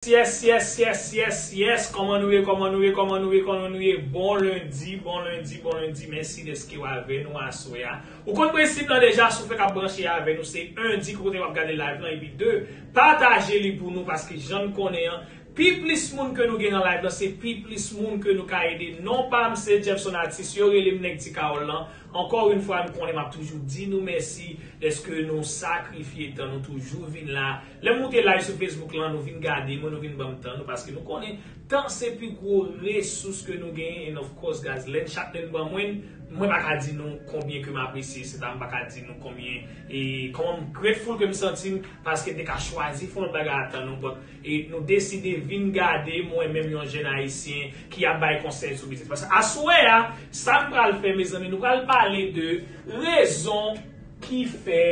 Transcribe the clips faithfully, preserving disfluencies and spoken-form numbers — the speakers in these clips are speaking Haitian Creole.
Yes, yes, yes, yes, yes. Kòman nou ye, kòman nou ye, kòman nou ye, kòman nou ye? Bon lendi, bon lendi, bon lendi. Mèsi dèske w avè nou aswè a. Ou konn prensip lan deja, si w fèk ap branche avè nou, se un di kote w ap gade live lan, epi de, pataje li pou nou, paske jan n konnen an, pi plis moun ke nou gen nan live lan, se pi plis moun ke nou ka ede. Non pa m, se Jefferson Atis, yo rele m Nèg Ti Kawòl lan. Ankò yon fwa, m konnen m ap toujou di nou mèsi dèske nou sakrifye tan nou toujou vin la. Lè m moute live sou Facebook lan, nou vin gade mwen, nou vin ban m tan nou, paske nou konnen tan se pi gwo resous ke nou genyen. And of course, guys, lè n chak lè n ban mwen, mwen pa ka di nou konbyen ke m apresye, se ta m pa ka di nou konbyen, e kòman m grateful ke m santi m, paske m te ka chwazi fè yon lòt bagay a tan nou, but e nou deside vin gade mwen menm yon jèn ayisyen ki ap bay konsèy sou biznis. Paske aswè a, sa n pral fè, mezanmi, nou pral pale de rezon ki fè,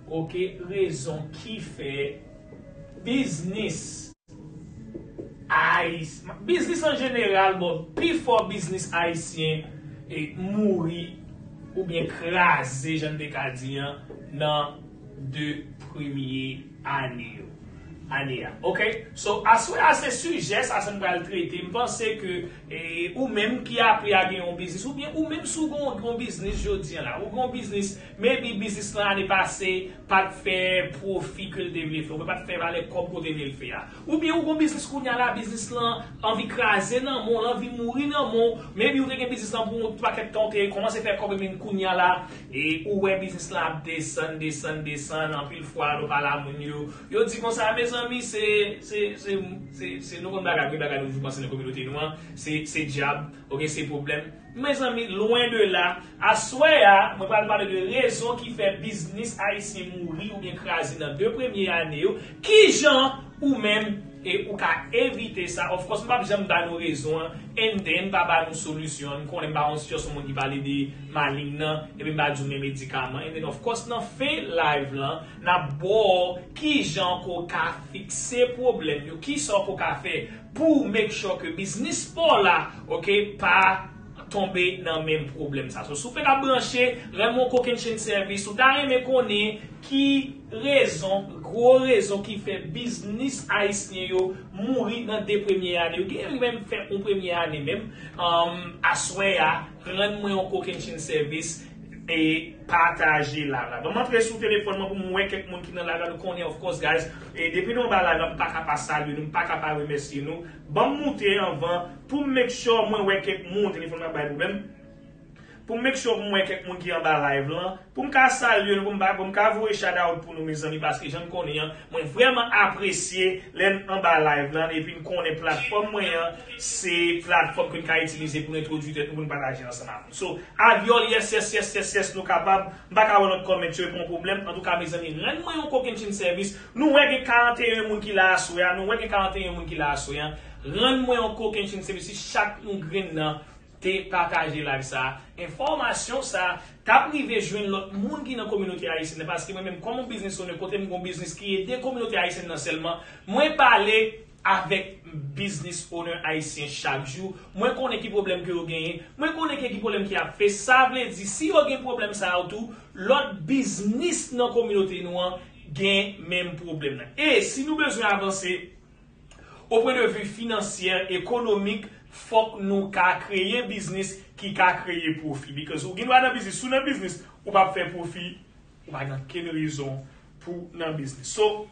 oke, rezon ki fè biznis ayis-, biznis an jeneral, bon, pifò biznis ayisyen e mouri oubyen kraze, jan n te ka di an, nan de premye ane yo. Ane a. Oke? So, aswè a se sijè sa, sa n pral trete. M panse ke, e, ou menm ki aple a gen yon biznis, oubyen ou menm si w gen yon, yon biznis jodi an la, ou gen yon biznis, maybe biznis lan ane pase pa t fè pwofi ke l te vle fè, oubyen pa t fè valè kòb ke w te vle l fè a. Oubyen ou gen yon biznis kounye a la, biznis lan anvi kraze nan men w, l anvi mouri nan men w. Maybe ou te gen biznis lan pou yon pakèt tan, ou te kòmanse fè kòb, epi kounye a la, e ou wè biznis lan ap desann, desann, desann. Anpil fwa, lè w pale a moun yo, yo di konsa, mezanmi, se, se, se, se, se nou konn bagay, wi, bagay nou toujou panse nan kominote nou an, se, se dyab, oke, se pwoblèm. Mezanmi, lwen de la, aswè a, mwen pral pale de rezon ki fè biznis ayisyen mouri oubyen kraze nan de premye ane yo. Kijan ou menm e ou ka evite sa? Of course, m p ap janm ba nou rezon an, and then m pa ba nou solisyon an. M konnen m pa yon sitiyasyon moun ki pale de maleng nan, epi m pa di w men medikaman. And then, of course, nan fen live lan, n ap ba w kijan ke w ka fikse pwoblèm yo, kisa ke w ka fè pou make sure ke biznis pa w la, oke, pa tonbe nan menm pwoblèm sa. So, si w fèk ap branche, renmen yon kokennchenn sèvis, ou ta renmen konnen ki rezon, gwo rezon ki fè biznis ayisyen yo mouri nan de premye ane yo. Gen menm fè yon premye ane menm, um, aswè a, rann mwen yon kokennchenn sèvis, e pataje live la. Ban m antre sou telefòn mwen pou m wè kèk moun ki nan live la. Nou konnen, of course, guys, e depi nou anba live la, m pa ka pa salye nou, m pa ka pa remèsye nou. Ban m moute anvan pou m make sure mwen wè kèk moun, telefòn mwen ap bay pwoblèm. Pou m make sure pou m wè kèk moun ki anba live lan, pou m ka salye nou, pou m ba, pou m ka voye shout out pou nou, mezanmi, paske jan n konnen an, mwen vrèman apresye lè n anba live lan, epi n konnen platfòm mwen an, se platfòm ke n ka itilize pou n entwodui tèt nou, pou n pataje ansanm ak nou. So, Aviol, yes, yes, yes, yes, yes, nou kapab. M pa ka wè lòt comment yo, e pa yon pwoblèm. Antouka, mezanmi, rann mwen yon kokennchenn sèvis. Nou wè gen karanteyen moun ki la aswè a, nou wè gen karanteyen moun ki la aswè a. Rann mwen yon kokennchenn sèvis, si chak yon grenn nan te pataje live sa, enfòmasyon sa t ap rive jwenn lòt moun ki nan kominote ayisyèn nan, paske mwen menm, kòm yon business owner, kote m gen yon biznis ki ede kominote ayisyèn nan sèlman, mwen pale avèk business owner ayisyen chak jou. Mwen konnen ki pwoblèm ke yo genyen. Mwen konnen ke ki pwoblèm ki ap fes. Sa vle di, si yo gen pwoblèm sa yo tou, lòt biznis nan kominote nou an gen menm pwoblèm nan. E si nou bezwen avanse, o pwen de vi finansyè, ekonomik, fòk nou ka kreye biznis ki ka kreye pwofi. Because ou gen dwa nan biznis, si w nan biznis, ou p ap fè pwofi, ou pa gen okenn rezon pou w nan biznis. So,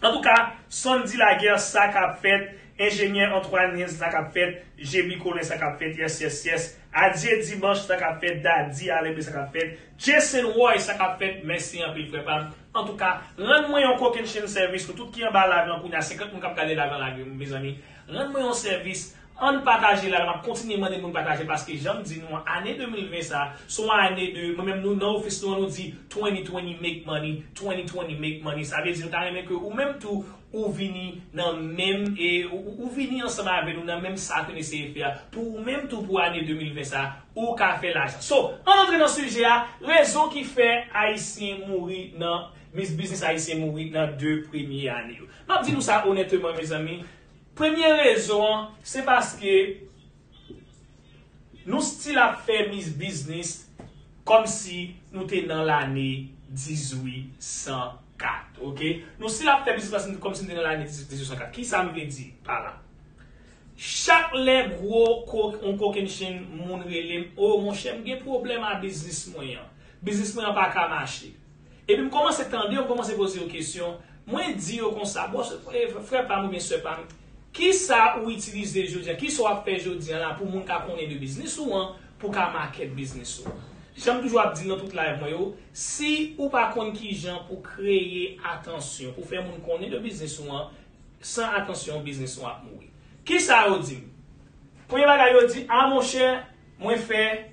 antouka, Sandy Laguerre, sa k ap fèt, Enjenyè Antoine Hens, sa k ap fèt, J B Colin, sa k ap fèt, yes, yes, yes, Adye Dimanche, sa k ap fèt, Daddy Alembe, sa k ap fèt, Jason Roy, sa k ap fèt, mèsi anpil, frè pa m. Antouka, rann mwen yon kokennchenn sèvis, nou tout ki anba live lan kounye a, senkant moun k ap gade live lan la, mezanmi. Rann mwen yon sèvis, ann pataje live lan, m ap kontinye mande moun pataje l, paske jan m di nou an, ane de mil ven sa, se yon ane de, mwen menm nou nan ofis nou an, nou di twenty twenty make money, twenty twenty make money. Sa vle di nou ta renmen ke ou menm tou, ou vini nan menm, e, ou, ou, ou vini ansanm avè nou nan menm sa ke n eseye fè a, pou ou menm tou pou ane de mil ven sa, ou ka fè lajan. So, ann antre nan sijè a, rezon ki fè Ayisyen mouri nan, mis-, biznis ayisyen mouri nan de premye ane yo. M ap di nou sa onèteman, mezanmi. Premye rezon an, se paske nou still ap fè mis-, biznis kòmsi nou te nan lane dizuit san kat, ok? Nou still ap fè biznis la kòmsi nou te nan lane dizuit san kat. Kisa m vle di pa la? Chak lè gwo kok, yon kokennchenn moun rele m, "O monchè, m gen pwoblèm a biznis mwen an. Biznis mwen an pa ka mache." Epi m kòmanse tande yo, m kòmanse poze yo kesyon. Mwen di yo konsa, "Bò, frè pa m oubyen sè pa m, kisa ou itilize jodi a? Kisa w ap fè jodi a la pou moun ka konnen de biznis ou an, pou ka market biznis ou an?" Jan m toujou ap di nan tout live mwen yo, si ou pa konn kijan pou kreye atansyon, pou fè moun konnen de biznis ou an, san atansyon, biznis ou an ap mouri. Kisa yo di m? Premye bagay yo di, "A monchè, mwen fè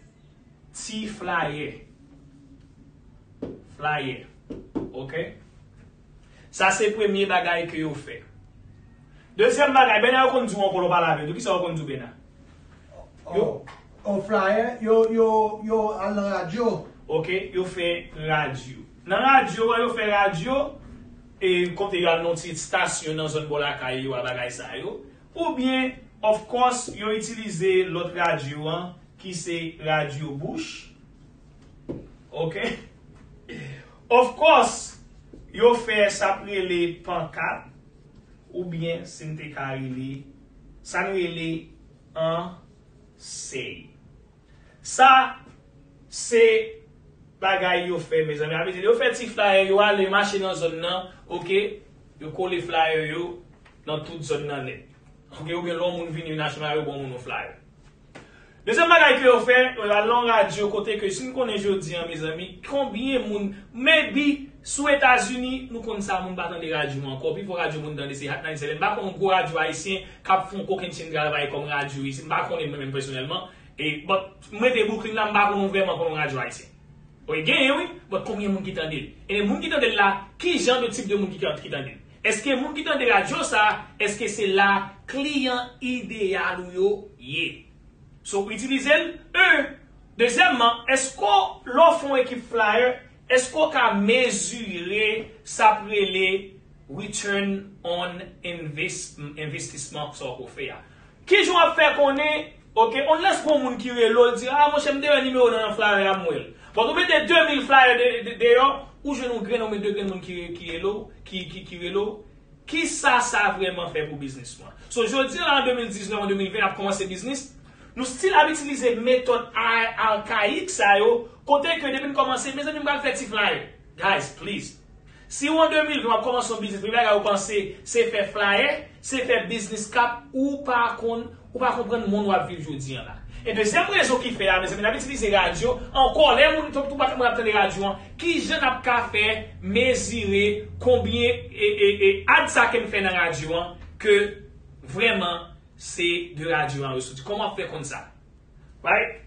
ti flyer." Flyer. Ok? Sa se premye bagay ke yo fè. Dezyèm bagay, Bena, yo konn di w ankò lè w pale avè yo. Kisa yo konn di w, Bena? Yo. Oh, oh, flyer, yo, yo, yo al nan radyo. Ok, yo fè radyo. Nan radyo a, yo fè radyo, e kote yo al nan ti estasyon nan zòn bò lakay yo a, bagay sa yo. Oubyen, of course, yo itilize lòt radyo an, ki se radyo bouch. Ok? Of course, yo fè sa k rele pankat, oubyen, si n te ka rele, sa n rele ansèy. Sa, se bagay yo fè, mezanmi. Sa vle di, yo fè ti flyer, yo ale mache nan zòn nan, ok? Yo kole flyer yo nan tout zòn nan nèt. Ok, oubyen lè yon moun vini, yo achte flyer, yo ba yon moun yon flyer. Dezyèm bagay ke yo fè, yo al nan radyo kote ke si n konnen jodi a, mezanmi, konbyen moun, maybe, sou Etazini, nou konn sa, moun pa tande radyo ankò. Pi fò radyo moun tande se Hot ninety-seven. M pa konn gwo radyo ayisyen k ap fè yon kokennchenn travay kòm radyo isit. M pa konnen mwen menm pèsonèlman. E, but, mwen te Brooklyn la, m pa konn vrèman konn yon radyo ayisyen. Wi, genyen wi, but konbyen moun ki tande l? E moun ki tande l la, ki jan de tip de moun ki, ki tande l? Èske moun ki tande radyo sa, èske se la kliyan ideyal ou yo ye? So, itilize l, un. Dezyèmman, èske w, lè w fè yon ekip flyer, èske w ka mezire sa k rele return on invest, envestisman sa w fè a? Kijan w ap fè konnen, ok, unless gon moun ki rele w, l di, "A, monchè, m te wè nimewo w nan flyer a, m wè l." But ou mete de mil flyer de, de, deyò, ou jwenn yon grenn, ou mete de grenn moun ki, ki rele w, ki, ki, ki rele w. Kisa sa vrèman fè pou biznis ou an? So, jodi a, an de mil diznèf, an de mil ven, n ap kòmanse biznis. Nou still ap itilize metòd a-, akayik sa yo, kote ke depi n kòmanse, mezanmi, m pral fè ti flyer. Guys, please. Si w an de mil ven, w ap kòmanse yon biznis, premye bagay ou panse, se fè flyer, se fè biznis kap, ou pa konn, ou pa konprann monn w ap viv jodi a la. E dezyèm rezon ki fè a, mezanmi, n ap itilize radyo. Ankò, lè moun, tout, tout moun ap tande radyo an, kijan n ap ka fè mezire konbyen e, e, e ad sa ke n fè nan radyo an, ke vrèman se de radyo an yo soti? Kòman w ap fè konn sa? Right?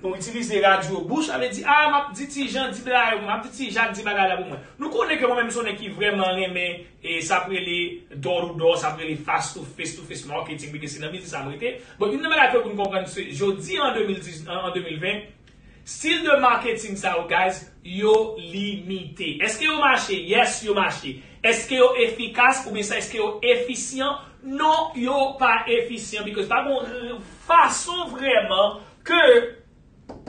Nou itilize radyo bouch, sa vle di, "A, m ap di ti Jan di bagay la pou mwen, m ap di ti Jak di bagay la pou mwen." Nou konnen ke mwen menm, m se yon nèg ki vrèman renmen e sa ap rele door to door, sa ap rele face to face to face marketing, bike se nan biznis sa m rete. But youn nan bagay ke pou n konprann, se jodi an de mil diz, an, an de mil ven, stil de marketing sa yo, guys, yo limite. Èske yo mache? Yes, yo mache. Èske yo efikas oubyen sa, èske yo efisyan? Non, yo pa efisyan, because pa gon fason vrèman ke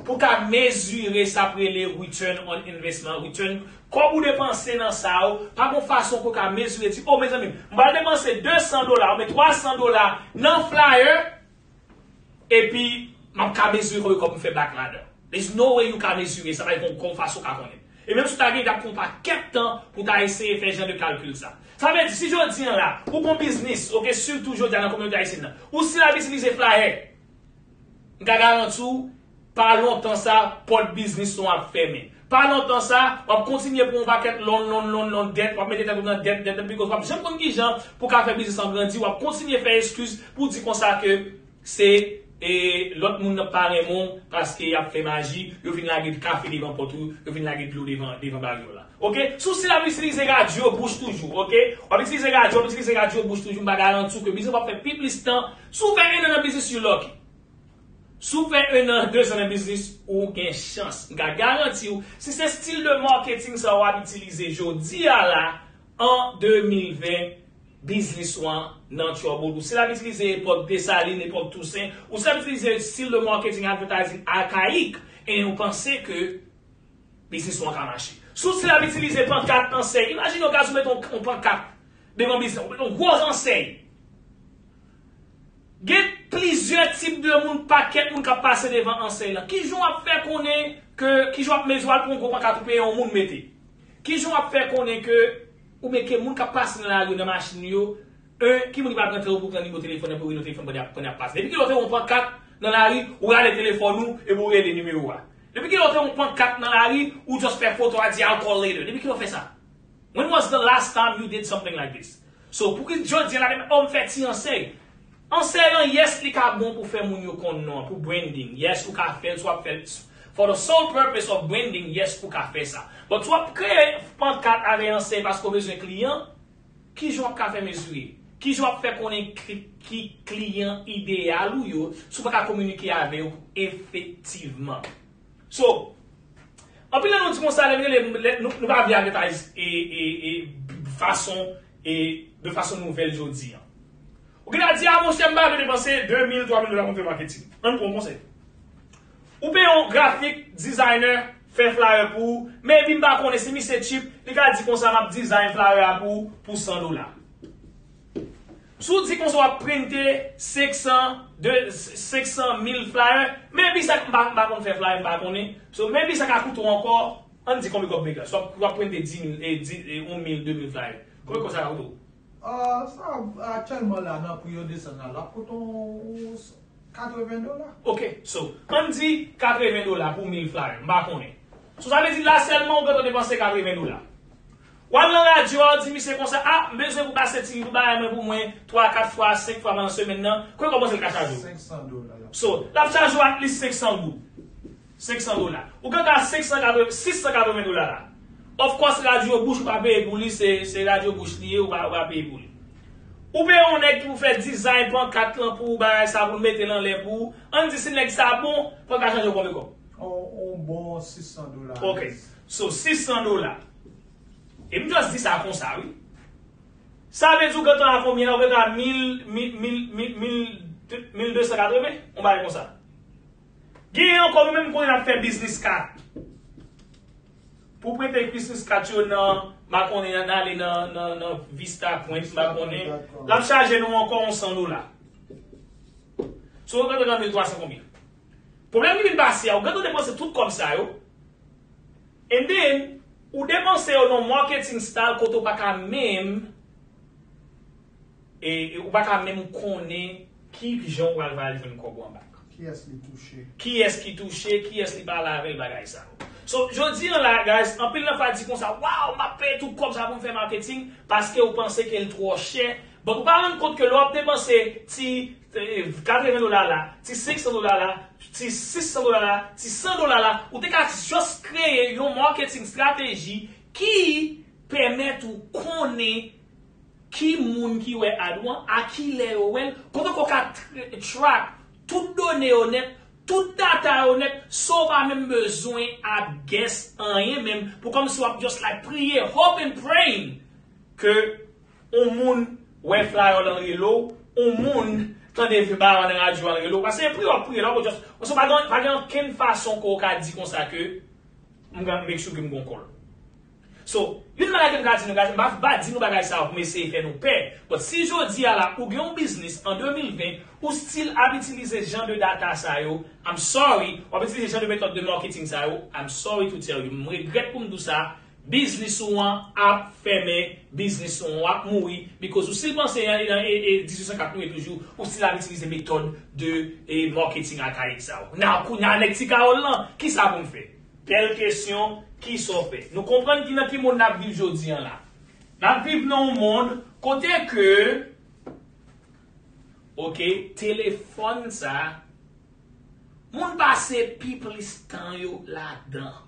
pou ka mezire sa ap rele return on investment, return, kòb ou depanse nan sa yo, pa gon fason pou ka mezire, di, "O, mezanmi, m pral depanse de san dola oubyen twa san dola nan flyer, epi m ap ka mezire konbyen kòb m fè back ladan." There's no way you ka mezire sa, pa gen yon fason w ka konnen. E menm si w ta gen, t ap pran yon pakèt tan pou w ta eseye fè jan de kalkil sa. Sa vle di, si jodi a la, ou gon biznis, ok, sitou jodi a nan kominote ayisyèn nan, ou still ap itilize flyer, m ka garanti w, pa lontan sa, pòt biznis ou an ap fèmen. Pa lontan sa, w ap kontinye pran yon pakèt loan, loan, loan, loan, dèt, w ap mete tèt ou nan dèt, dèt, dèt, because w ap janm konn kijan pou w ka fè biznis lan grandi, w ap kontinye fè eskiz pou w di konsa ke se, e, lòt moun nan pa renmen w paske y ap fè maji, yo vin lage kafe devan pòt ou, yo vin lage dlo devan, devan bari w la. Ok? Si w still ap itilize radyo bouch toujou, ok? W ap itilize radyo, w ap itilize radyo bouch toujou, m pa garanti w ke biznis w ap fè pi plis tan. Si w fè en an nan biznis, you lucky. Si w fè en an, de zan nan biznis, ou gen chans. M ka garanti w, si se stil de marketing sa w ap itilize jodi a la, an de mil ven, biznis ou an nan trouble. Ou still ap itilize epòk Desalin, epòk Tousen, ou still ap itilize stil de marketing, advertising akayik, e ou panse ke biznis ou an ka mache. Si w still ap itilize pankat, ansèy, imajine yon gaz ou mete yon, yon pankat devan biznis, ou mete yon gwo ansèy. Gen plizyè tip de moun, pakèt moun k ap pase devan ansèy lan. Kijan w ap fè konnen ke, kijan w ap mezi w al pran yon gwo pankat ou peye yon moun mete? Kijan w ap fè konnen ke ou meke moun k ap pase nan lari yo, nan machin yo, e ki moun ki pral pran tan pou pran nimewo telefòn nan, pou rele telefòn pandan y ap, pandan y ap pase? Depi kilè w te wè yon pankat nan lari, ou rale telefòn ou epi ou rele nimewo a? Depi kilè w te wè yon pankat nan lari, ou just fè foto a di "I'll call later"? Depi kilè w fè sa? When was the last time you did something like this? So, pou ki jodi a la, oh, m fè ti ansèy. Ansèy lan, yes, li ka bon pou fè moun yo konn non, pou branding. Yes, ou ka fè l, si w ap fè l for the sole purpose of branding, yes, ou ka fè sa. But si w ap kreye pankat avèk ansèy paske w bezwen kliyan, kijan w ap ka fè mezi w ye? Kijan w ap fè konnen ki, ki kliyan ideyal ou yo si w pa ka kominike avè yo efektivman? So, anpil nan nou di konsa, lè n rele, lè, nou, nou pa vle advertise e, e, e, fason, e, de fason nouvèl jodi an. Ou gentan di, "A, monchè, m pa vle depanse de mil, twa mil dola pou m fè maketing." Ann pran yon konsèy. Ou peye yon grafik designer fè flyer pou ou, maybe m pa konnen si misye cheap, li ka di konsa, "M ap design flyer a pou ou pou san dola." Si w di konsa w ap printe senk san, de, senk san mil flyer, maybe sa, m pa, m pa konn fè flyer, m pa konnen. So, maybe sa ka koute w ankò, ann di konbyen kòb, Vegas. W ap, w ap printe dis mil, e, dis, e, yon mil, de mil flyer. Konbyen kòb sa ka koute w? Ah, sa, aktyèlman la, nan pri yo desann la, l ap koute w katreven dola. Ok, so, ann di katreven dola pou mil flyer, m pa konnen. So, sa vle di la sèlman ou gentan depanse katreven dola. W al nan radyo a, w di misye konsa, "A, m bezwen pou pase ti, pou bagay mwen pou mwen, twa, kat fwa, senk fwa pandan semèn nan, konbyen w panse l ka chaje w?" Senk san dola. So, l ap chaje w at least senk san goud. Senk san dola. Ou gentan a senk san katreven, sis san katreven dola la. Of course, radyo bouch ou pa peye pou li, se, se radyo bouch li ye, ou pa, ou pa peye pou li. Ou peye yon nèg ki pou fè design pankat lan pou ou, bagay sa pou l mete l anlè pou ou. Ann di si nèg sa bon, pankat chaje w konbyen kòb? On, on bon sis san dola. Ok. So, sis san dola. E m just di sa konsa, wi. Sa vle di ou gentan a konbyen la? Ou gentan a mil, mil, mil, mil, mil, mil de san katreven? On bagay konsa. Genyen ankò, nou menm konnen n ap fè business card. Pou prente business card yo nan, m pa konnen, n ale nan, nan, nan Vista Point, m pa konnen. L ap chaje nou ankò yon san dola. So, ou gentan nan mil twa san konbyen? Pwoblèm ki vin pase a, ou gentan depanse tout kòb sa yo. And then, ou depanse yo nan marketing style kote ou pa ka menm, e, e ou pa ka menm konnen ki jan ou pral, pral jwenn kòb ou anba. Kiyès li touche? Kiyès ki touche, kiyès li pale avè l, bagay sa yo. So, jodi an la, guys, anpil nan fwa di konsa, "Waw, m ap peye tout kòb sa pou m fè marketing," paske ou panse ke l twò chè. But ou pa rann kont ke lè w ap depanse ti, eh, katreven dola la, ti senk san dola la, ti sis san dola la, ti san dola la, ou te ka just kreye yon marketing strategy ki pèmèt ou konnen ki moun ki wè ad ou an, a ki lè yo wè l, kote ke w ka tr-, track tout done yo nèt, tout data yo nèt, san w pa menm bezwen ap guess anyen menm, pou kòmsi w ap just like priye, hope and praying ke yon moun wè flyer lan rele w, yon moun tande vye bagay nan radyo a l rele w. Paske se priye w ap priye la, w just, paske pa gen, pa gen okenn fason ke w ka di konsa ke m ka make sure ke m gon kòl. So, youn bagay ke m ka di nou, guys, m pa, pa di nou bagay sa yo pou m eseye fè nou pè. But si jodi a la, ou gen yon biznis an de mil ven, ou still ap itilize jan de data sa yo, I'm sorry, w ap itilize jan de metòd de marketing sa yo, I'm sorry to tell you. M regrèt pou m di w sa, biznis ou an ap fèmen, biznis ou an ap mouri, because ou still panse nan, nan, e, e, dizuit san kat nou ye toujou, ou still ap itilize metòd de, e, marketing akayik sa yo. Now, kounye a nèg Ti Kawòl lan, kisa pou m fè? Bèl kesyon, kisa w fè? Nou konprann ki nan ki mond n ap viv jodi an la. N ap viv nan yon mond kote ke, ok, telefòn sa, moun pase pi plis tan yo ladan.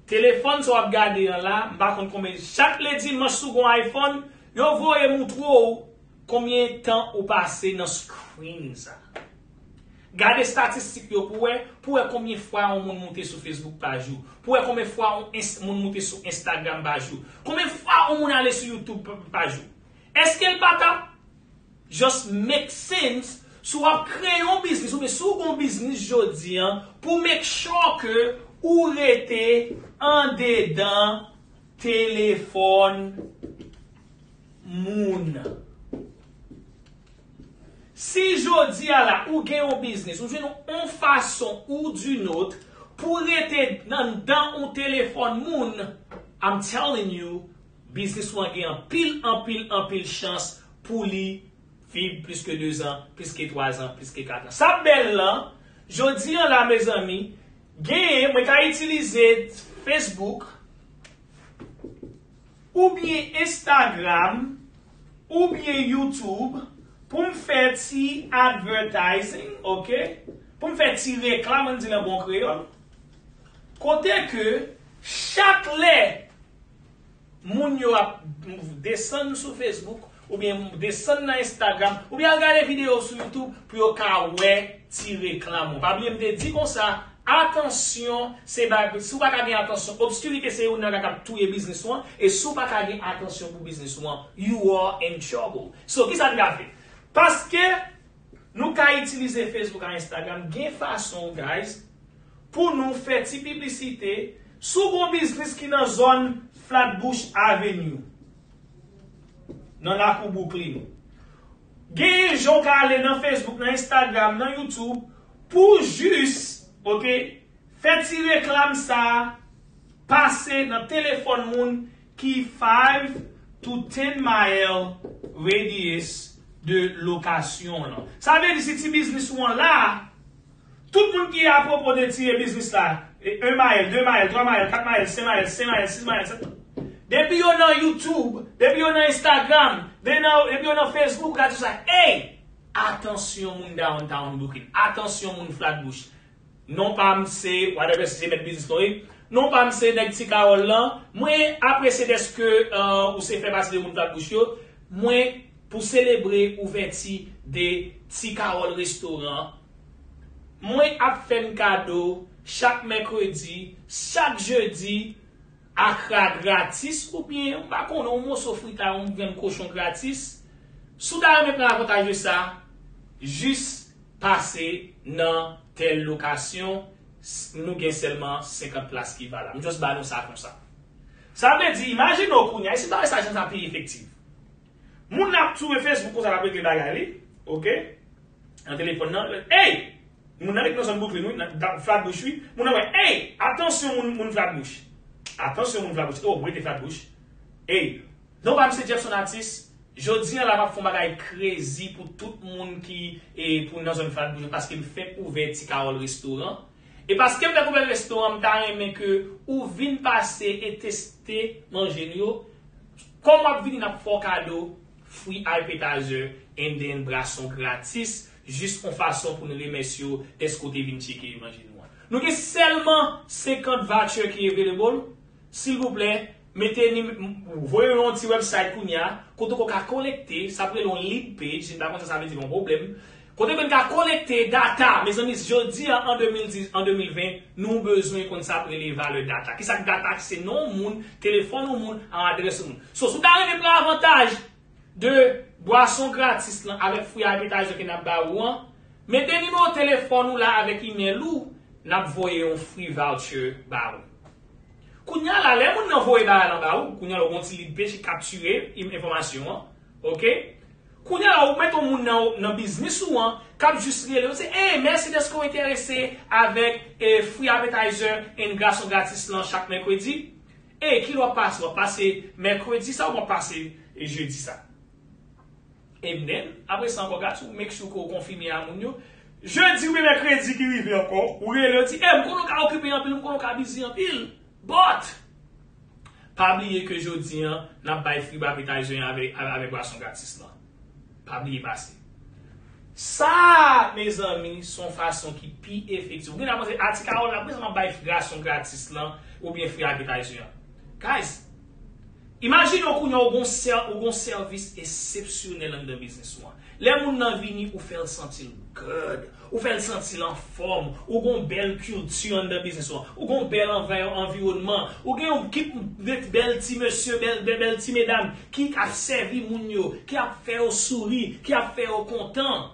Telefòn sa w ap gade an la, m pa konn konbyen, chak ledimanch si w gon iPhone, yo voye moutre w konbyen tan ou pase nan screen sa. Gade estatistik yo pou wè, pou wè konbyen fwa yon moun moute sou Facebook pa jou, pou wè konbyen fwa yon ins-, moun moute sou Instagram pa jou, konbyen fwa yon moun ale sou YouTube pa, pa jou. Èske l pa t ap just make sense si w ap kreye yon biznis, oubyen si w gon biznis jodi an, pou make sure ke ou rete andedan telefòn moun. Si jodi a la ou gen yon biznis, ou jwenn yon fason ou d'une autre pou rete nan dan yon telefòn moun, I'm telling you, biznis ou an gen anpil, anpil, anpil chans pou li viv plis ke de zan, plis ke twa zan, plis ke kat an. Sa bèl lan, jodi an la, mezanmi, genyen, mwen ka itilize Facebook, oubyen Instagram, oubyen YouTube, pou m fè ti advertising, ok? Pou m fè ti reklam, ann di l an bon kreyòl. Kote ke chak lè moun yo ap desann sou Facebook, oubyen desann nan Instagram, oubyen al gade videyo sou YouTube pou yo ka wè ti reklam ou. Pa bliye m te di konsa, atansyon, se bagay, si w pa ka gen atansyon, obskirite se youn nan bagay k ap touye biznis ou an, e si w pa ka gen atansyon pou biznis ou an, you are in trouble. So, kisa n ka fè? Paske nou ka itilize Facebook ak Instagram, gen fason, guys, pou nou fè ti piblisite sou gon biznis ki nan zòn Flatbush Avenue, nan lakou Brooklyn. Genyen jan w ka ale nan Facebook, nan Instagram, nan YouTube, pou jis, ok, fè ti reklam sa a pase nan telefòn moun ki five to ten mile radius de lokasyon lan. Sa vle di si ti biznis ou an la, tout moun ki apwopo de ti biznis la, e, un mile, deux miles, trois miles, quatre miles, cinq miles, six miles, sept miles, depi yo nan YouTube, depi yo nan Instagram, depi nan, depi yo nan Facebook, ou ka di sa, hey, atansyon moun downtown Brooklyn, atansyon moun Flatbush. Non pa m se, whatever, si se mèt biznis lan, wi. Non pa m se nèg Ti Kawòl lan. Mwen apresye dèske, euh, ou se fè pati de moun Flatbush yo. Mwen, pou selebre ouvèti de Ti Kawòl Restoran, mwen ap fè n kado chak mèkredi, chak jedi, akra gratis, oubyen, m pa konnen, yon moso fritay, yon grenn kochon gratis. Si w ta renmen pran avantaj de sa, jis pase nan tèl lokasyon, s-, nou gen sèlman senkant plas ki valab. M just ba nou sa konsa. Sa vle di, imajine w kounye a, e si bagay sa jan sa pi efektif. Moun ap sou Facebook konsa, l ap regle bagay li, ok? Nan telefòn nan, hey! Moun nan ret nan zòn Brooklyn, wi, nan, nan Flatbush, wi. Moun nan wè, hey! Atansyon, moun, moun Flatbush. Atansyon, moun Flatbush. Oh, m rete Flatbush. Hey! Non pa m se Jefferson Artiste. Jodi an la, m ap fè yon bagay crazy pou tout moun ki, e, pou nan zòn Flatbush, paske m fèk ouvè Ti Kawòl Restoran. E paske m fèk ouvè restoran, m ta renmen ke ou vin pase e teste manje n yo. Kòm w ap vini, n ap fè w kado free appetizer and then bwason gratis, jis yon fason pou n remèsye w dèske w te vin tcheke manje nou an. Nou gen sèlman senkant voucher ki available. Silvouplè, mete nim-, voye yon ti website kounye a, kote w ka kolekte, sa ap rele yon lead page, si n pa konn sa sa vle di, gon pwoblèm. Kote ke n ka kolekte data, mezanmi, jodi a, an de mil diz, an de mil ven, nou bezwen konn sa ap rele valè data. Kisa k data? Se non moun, telefòn yon moun, adrès yon moun. So, si w ta renmen pran avantaj de bwason gratis lan avèk free appetizer ke n ap ba ou an, mete nimewo telefòn ou la avèk email ou, n ap voye yon free voucher ba ou. Kounye a la, lè moun nan voye bagay lan ba ou, kounye a la, ou gon ti lead page ki kaptire im-, enfòmasyon an, ok? Kounye a la, ou mete yon moun nan, nan biznis ou an, k ap jis rele, ou di, hey, mèsi dèske w enterese avèk, eh, free appetizer and bwason gratis lan chak mèkredi. Hey, kilè w ap pase? W ap pase mèkredi sa ou w ap pase, eh, jedi sa? And then, apre sa ankò, gade si w make sure ke w konfime a moun yo. Jedi oubyen mèkredi ki rive ankò, ou rele, ou di, hey, m konnen w ka okipe anpil, m konnen w ka busy anpil. But, pa bliye ke jodi an, n ap bay free appetizer an avèk, avèk bwason gratis lan. Pa bliye pase. Sa, mezanmi, se yon fason ki pi efektif. Ou gen dwa panse, a, Ti Kawòl la, poukisa m ap bay bwason gratis lan, oubyen free appetizer an? Guys, imajine w kounye a ou gon sè-, ou gon sèvis eksepsyonèl anndan biznis ou an. Lè moun nan vini, ou fè l santi l good. Ou fè l santi l anfòm. Ou gon bèl kilti anndan biznis ou an. Ou gon bèl anvè-, anviwònman. Ou gen yon ekip de bèl ti mesye, bèl, bèl, bèl ti medam ki ap sèvi moun yo, ki ap fè yo souri, ki ap fè yo kontan.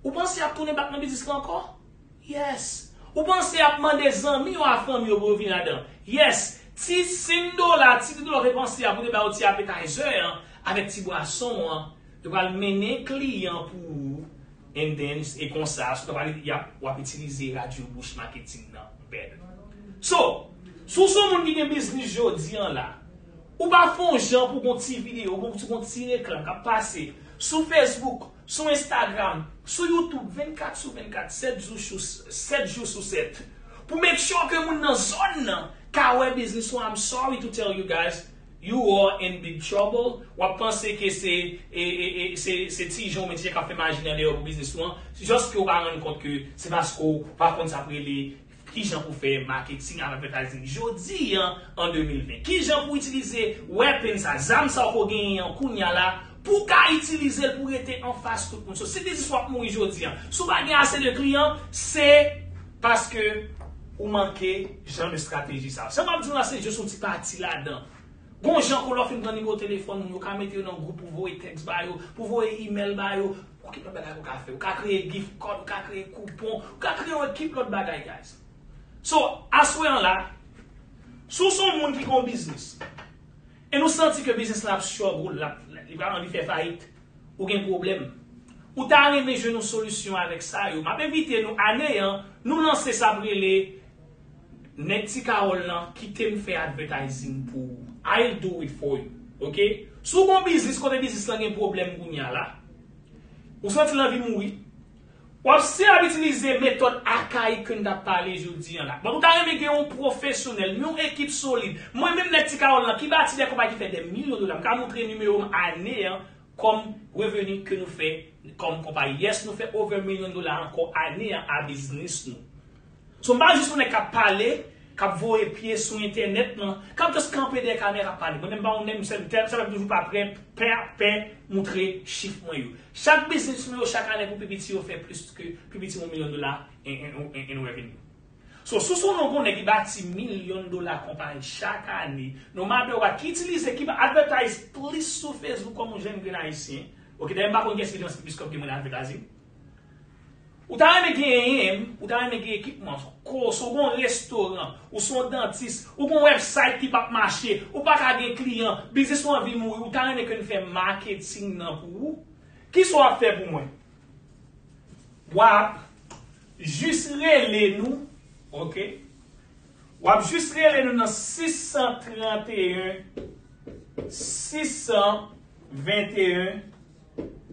Ou panse y ap tounen bak nan biznis la ankò? Yes. Ou panse y ap mande zanmi yo a fanmi yo pou yo vin ladan? Yes, ti senk dola, ti de dola w te panse a pou te ba yo ti appetizer an, avèk ti bwason an, yo pral mennen kliyan pou ou, and then, e konsa, sou ta pral, y ap, w ap itilize radyo bouch marketing nan better. So, si w se yon moun ki gen biznis jodi an la, ou pa fè yon jan pou gon ti videyo, pou gon ti reklam k ap pase sou Facebook, sou Instagram, sou YouTube, vennkat sou vennkat, sèt jou sou, sèt jou sou sèt. Pou make sure ke moun nan zòn nan ka wè biznis ou, I'm sorry to tell you guys, you are in big trouble. W ap panse ke se, e, e, e, se, se ti jan oubyen ti jan k ap fè maji nan deyò pou biznis ou an. Se just ke w pa rann kont ke se paske w pa konn sa ap rele kijan pou fè marketing ak advertising jodi an, an de mil ven. Kijan pou itilize weapon sa, zam sa w ko genyen an kounye a la, pou w ka itilize l pou rete anfas tout moun. So, si biznis w ap mouri jodi an, si w pa gen ase de kliyan, se paske ou manke jan de estrateji sa. Sa m ap di w la, se just yon ti pati ladan. Gon jan kou lè w fin pran nimewo telefòn moun, ou ka mete yo nan gwoup pou voye tèks ba yo, pou voye email ba yo. Ou ki lòt bagay ou ka fè? Ou ka kreye gift card, ou ka kreye koupon, ou ka kreye yon ekip lòt bagay, guys. So, aswè an la, si w se yon moun ki gen yon biznis, e nou santi ke biznis la ap struggle, l ap, li pa anvi fè fayit, ou gen pwoblèm, ou ta renmen jwenn yon solisyon avèk sa yo, m ap envite nou, ane an, nou lanse sa ap rele Nèg Ti Kawòl lan, kite m fè advertising pou ou. I'll do it for you. Ok? Si w gen yon biznis, kote biznis lan gen pwoblèm kounye a la, ou santi l anvi mouri, w ap still ap itilize metòd akayik ke n t ap pale jodi an la. But ou ta renmen gen yon pwofesyonèl, yon ekip solid. Mwen menm Nèg Ti Kawòl lan, ki bati de konpayi ki fè dè milyon dola, m ka moutre nimewo m ane an, kòm reveni ke nou fè kòm konpayi. Yes, nou fè over milyon dola ankò ane an a biznis nou. So, m pa jis yon nèg k ap pale, k ap voye pye sou entènèt lan, k ap just kanpe dèyè kamera k ap pale. Mwen menm m pa yon nèg, m sèl, m sèl toujou pa prè, pè, pè moutre chif mwen yo. Chak biznis mwen yo, chak ane pou pi piti yo fè plis ke, pi piti yon milyon dola en, en, en, en revenue. So, si w se yon gwo nèg ki bati milyon dola konpayi chak ane, no matter what, ki itilize, ki advertise plis sou Facebook kòm yon jèn grenn ayisyen. Ok, dayè m pa konn kiyès ki depanse plis kòb ke mwen nan advertising. Ou ta renmen genyen, ou ta renmen gen ekipman, ko, si w gen yon restoran, ou se yon dantis, ou gen yon website ki p ap mache, ou pa ka gen kliyan, biznis ou anvi mouri, ou ta renmen ke n fè marketing nan pou ou. Kisa w ap fè pou mwen? W ap jis rele nou, ok? W ap jis rele nou nan sis san trant e en, sis san venteyen,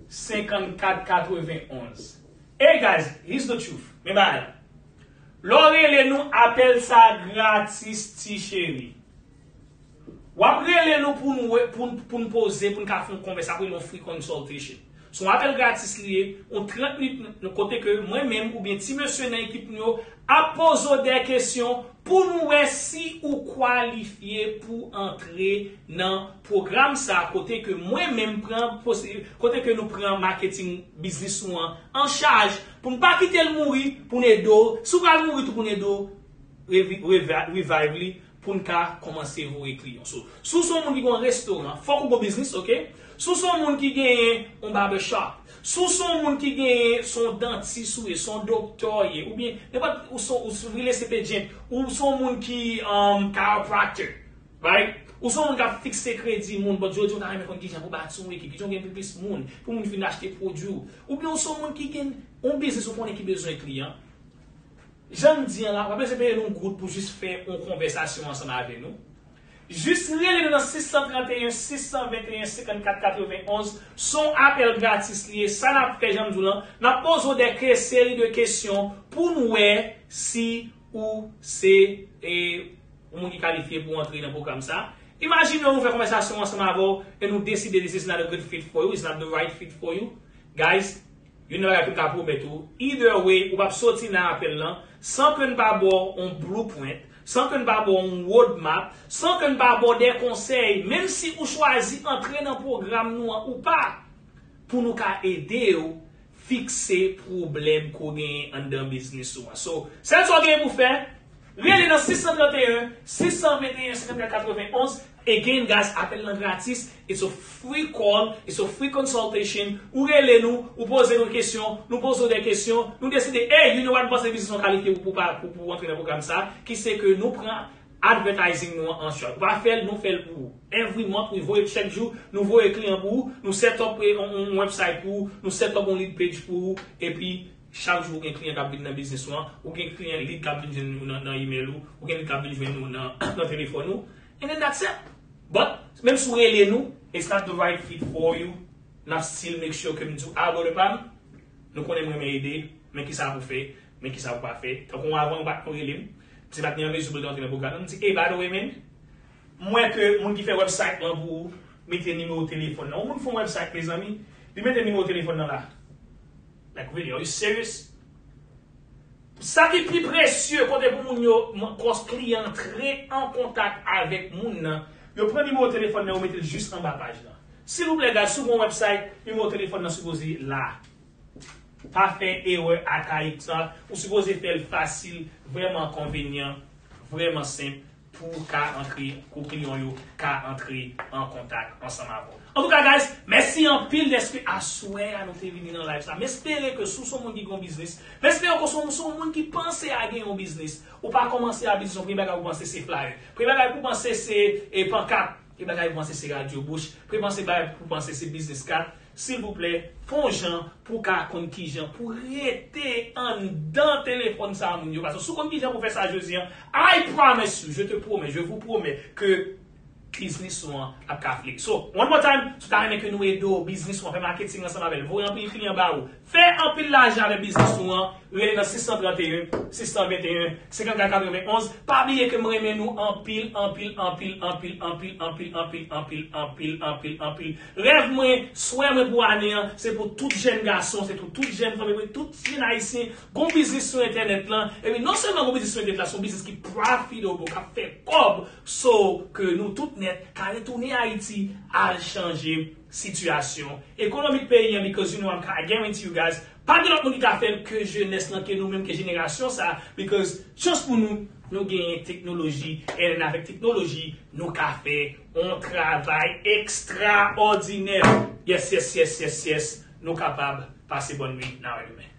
senkannkat katrevenonz. Hey guys, here's the truth. Men bagay la. Lè w rele nou, apèl sa gratis, ti cheri. W ap rele nou pou n wè, pou n, pou n poze, pou n ka fè yon konvèsasyon, ap rele yon free consultation. Se yon apèl gratis li ye, yon trant minit, n-, kote ke mwen menm oubyen ti mesye nan ekip nou yo ap poze w de kesyon pou nou wè si ou kwalifye pou antre nan pwogram sa, kokote ke mwen menm pran posi-, kote ke nou pran marketing biznis ou an an chaj, pou n pa kite l mouri, pou n ede w. Si w pral mouri tou, pou n ede w revi-, revi-, revive li, pou n ka kòmanse voye kliyan. So, si w se yon moun ki gen yon restoran, fòk ou gen yon biznis, ok? Si w se yon moun ki genyen yon barbershop, si w se yon moun ki genyen, se yon dantis ou ye, se yon doktè w ye, oubyen nenpòt, ou se, ou se real estate agent, ou se yon moun ki, um, chiropractor, right? Ou se yon moun k ap fikse kredi moun, but jodi w ta renmen konn kijan pou bati yon ekip, kijan w gen pi plis moun, pou moun vin achte pwodui w. Oubyen ou se yon moun ki gen yon biznis ou konnen ki bezwen kliyan. Jan m di an la, w pa bezwen peye nou yon goud pou jis fè yon konvèsasyon ansanm avè nou. Jis rele nou nan sis san trant e en, sis san venteyen, senkannkat katrevenonz. Se yon apèl gratis li ye. Sa n ap fè, jan m di w lan, n ap poze w de ke-, seri de kesyon pou n wè si ou se, e, yon moun ki kalifye pou antre nan pwogram sa. Imajine nou fè konvèsasyon ansanm avè w e nou deside this is not a good fit for you, it's not the right fit for you. Guys, youn nan bagay ke m ka pwomèt ou, either way, ou p ap soti nan apèl lan san ke n pa ba w yon blueprint, san ke n pa ba w yon roadmap, san ke n pa ba w de konsèy, menm si ou chwazi antre nan pwogram nou an ou pa, pou nou ka ede w fikse pwoblèm ke w genyen anndan biznis ou an. So, sèl sa w genyen pou fè, rele nan sis san trant e en, sis san venteyen, senkannkat katrevenonz, Again, guys, apèl lan gratis. It's a free call, it's a free consultation. Ou rele nou, ou poze nou kesyon, nou poze w de kesyon, nou deside, hey, you know what, m panse biznis ou kalifye pou, pou, pou, pou antre nan pwogram sa, ki se ke nou pran advertising nou an an charge. Ou pa fè l, nou fè l pou ou. Every month, nou voye chak jou, nou voye kliyan pou ou, nou set up yon, yon, yon website pou ou, nou set up yon lead page pou ou, epi chak jou ou gen kliyan k ap vin nan biznis ou an, ou gen kliyan lead k ap vin jwenn ou nan, nan email ou, ou gen lead k ap vin jwenn ou nan, nan telefòn ou. And then that's it. But, menm si w rele nou, it's not the right fit for you, n ap still make sure ke m di w, ah, brother pa m, nou konnen m renmen ede, men kisa pou fè, men kisa pou pa fè. Tankou avan, ou pa t konn rele m, se pa t ni an mezi pou l te antre nan pwogram nan. M di, hey, by the way, man, m wè ke moun ki fè website lan pou ou, mete nimewo telefòn nan. Yon moun fè yon website, mezanmi, li mete nimewo telefòn nan la. Like, really, are you serious? Sa ki pi presye kote pou moun yo, kòs kliyan antre an kontak avèk moun nan, yo pran nimewo telefòn nan, yo mete l jis anba paj lan. Silvouplè, guys, si w gen yon website, nimewo telefòn nan sipoze la. Pa fè erè akayik sa, ou sipoze fè l fasil, vrèman konvenyan, vrèman senp, pou w ka antre, pou kliyan yo ka antre an kontak ansanm avè w. Antouka, guys, mèsi anpil dèske aswè a nou te vini nan live sa. M espere ke si w se yon moun ki gen yon biznis, m espere ke si w se yon moun ki panse a gen yon biznis, ou pa kòmanse a biznis, yon premye bagay ou panse se flyer. Premye bagay pou w panse se e, pankat. Premye bagay pou w panse se radyo bouch. Premye panse bagay pou w panse se biznis kat. Silvouplè, fè yon jan pou w ka konn kijan pou w rete anndan telefòn sa a moun yo. Paske si w konn kijan pou w fè sa jodi an, I promise you, je te promets, je vous promets que biznis ou an ap ka flex. So, one more time, si w ta renmen ke nou ede w, biznis ou an, fè marketing ansanm avè l, voye anpil kliyan ba ou, fè anpil lajan avèk biznis ou an, rele nan sis san trannteyen, sis san venteyen, senkannkat katrevenonz. Pa bliye ke m renmen nou anpil, anpil, anpil, anpil, anpil, anpil, anpil, anpil, anpil, anpil, anpil, anpil. Rèv mwen, swè mwen pou ane an, se pou tout jèn gason, se pou tout jèn fanm, epi tout jèn ayisyen, gon biznis sou entènèt lan. Epi non sèlman gon biznis sou entènèt la, se yon biznis ki profitable, k ap fè kòb, so ke nou tout nèt ka retounen Ayiti, al chanje sitiyasyon ekonomik peyi an, because you know I'm, I guarantee you guys, pa gen lòt moun ki ka fè l ke jenès lan, ke nou menm, ke jenerasyon sa, because chans pou nou, nou genyen teknoloji, and avèk teknoloji, nou ka fè yon travay ekstraòdinè. Yes, yes, yes, yes, yes. Nou kapab pase bòn nwit, n a wè demen.